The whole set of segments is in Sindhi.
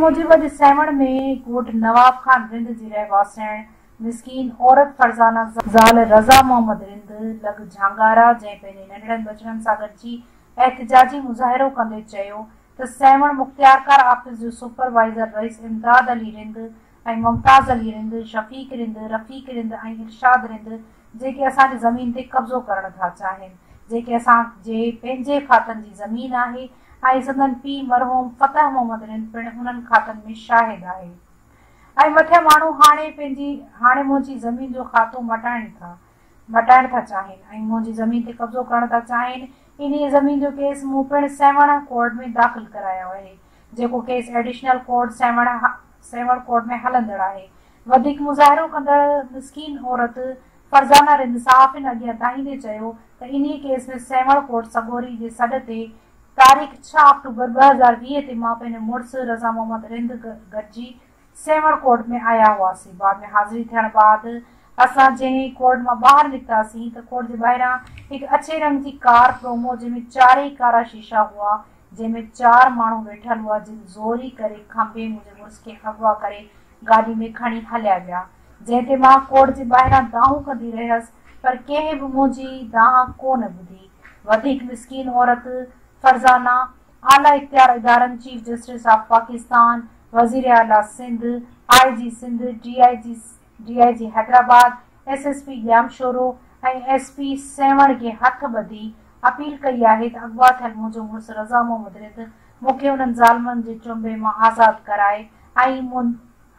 موجب اڄ سيوهڻ ۾ ڳوٺ نواب خان رند جي رهواسڻ مسڪين عورت فرزانه زال رضا محمد رند لڳ جهانگارا جنهن پنهنجي ننڍڙن ٻچڙن سان گڏجي احتجاجي مظاهرو ڪندي چيو ته سيوهڻ مختيارڪار آفيس جو سپروائيزر رئيس امداد علي رند ۽ ممتاز علي رند، شفيق رند، رفيق رند ۽ ارشاد رند جيڪي اسان جي زمين تي قبضو ڪرڻ ٿا چاهين، جيڪي اسان جي پنهنجي کاتن جي زمين آهي ۽ سندن پيء مرحوم فتح محمد رند پڻ انهن کاتن ۾ شاهد آهي ۽ مٿيان ماڻهو هاڻي پنهنجي هاڻي منهنجي زمين جو کاتو مٽائڻ ٿا مٽائڻ ٿا چاهين ۽ منهنجي زمين تي قبضو ڪرڻ ٿا چاهين. انهيء زمين جو ڪيس مون پڻ سيوهڻ ڪورٽ ۾ داخل ڪرايو آهي، جيڪو case additional court Sehwan Sehwan court ۾ هلندڙ آهي. وڌيڪ مظاهرو ڪندڙ مسڪين عورت فرزانه رند صحافين اڳيان دانهيندي چيو ته انهيء ڪيس ۾ سيوهڻ ڪورٽ سڳوري جي سڏ تي تاريخ ڇهه آڪٽوبر 2020 تي مان پنهنجي مڙس رضا محمد رند گڏجي سيوهڻ ڪورٽ ۾ آيا هئاسين. بعد ۾ حاضري ٿيڻ بعد اسان جنهن ئي ڪورٽ مان ٻاهر نڪتاسين ته ڪورٽ جي ٻاهران هڪ اڇي رنگ جي ڪار پرومو جنهن ۾ چارئي ڪارا شيشا هئا جنهن ۾ چار ماڻهو ويٺل هئا جن زوري ڪري کنڀي منهنجي مڙس کي اغوا ڪري گاڏي ۾ کڻي هليا ويا جنهن تي مان ڪورٽ جي ٻاهران دانهون ڪندي رهيس پر ڪنهن به منهنجي دانهن ڪو نه ٻڌي. وڌيڪ مسڪين عورت فرزانه اعليٰ اختيار ادارن چيف جسٽس آف پاڪستان، وزيراعليٰ Sindh, I G Sindh, D I G D I G Hyderabad, S S P Jamshoro ۽ S P Sehwan کي هٿ ٻڌي اپيل ڪئي آهي ته اغوا ٿيل منهنجو مڙس رضا محمد رند مون کي انهن ظالمن جي چنبي مان آزاد ڪرائي ۽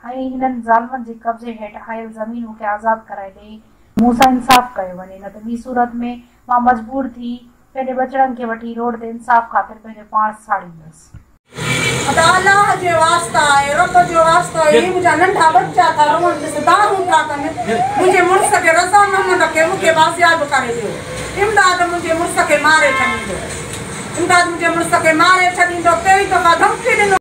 ۽ هنن ظالمن جي قبضي هيٺ آيل زمين مون کي آزاد ڪرائي ڏئي مون سان انصاف ڪيو وڃي نه ته ٻي صورت ۾ مان مجبور ٿي پنهنجي ٻچڙن کي وٺي روڊ تي انصاف خاطر پنهنجو پاڻ ساڙيندس. ادا الله جي واسطا آهي رب جو واسطو آهي هي منهنجا ننڍا ٻچا ٿا روئن ڏس دانهون ٿا ڪن منهنجي مڙس کي رضا محمد کي مون کي بازياب ڪري ڏيو امداد منهنجي مڙس کي ماري ڇڏيندو امداد منهنجي مڙس کي ماري ڇڏيندو ڪيئي دفعا ڌمڪي ڏنو.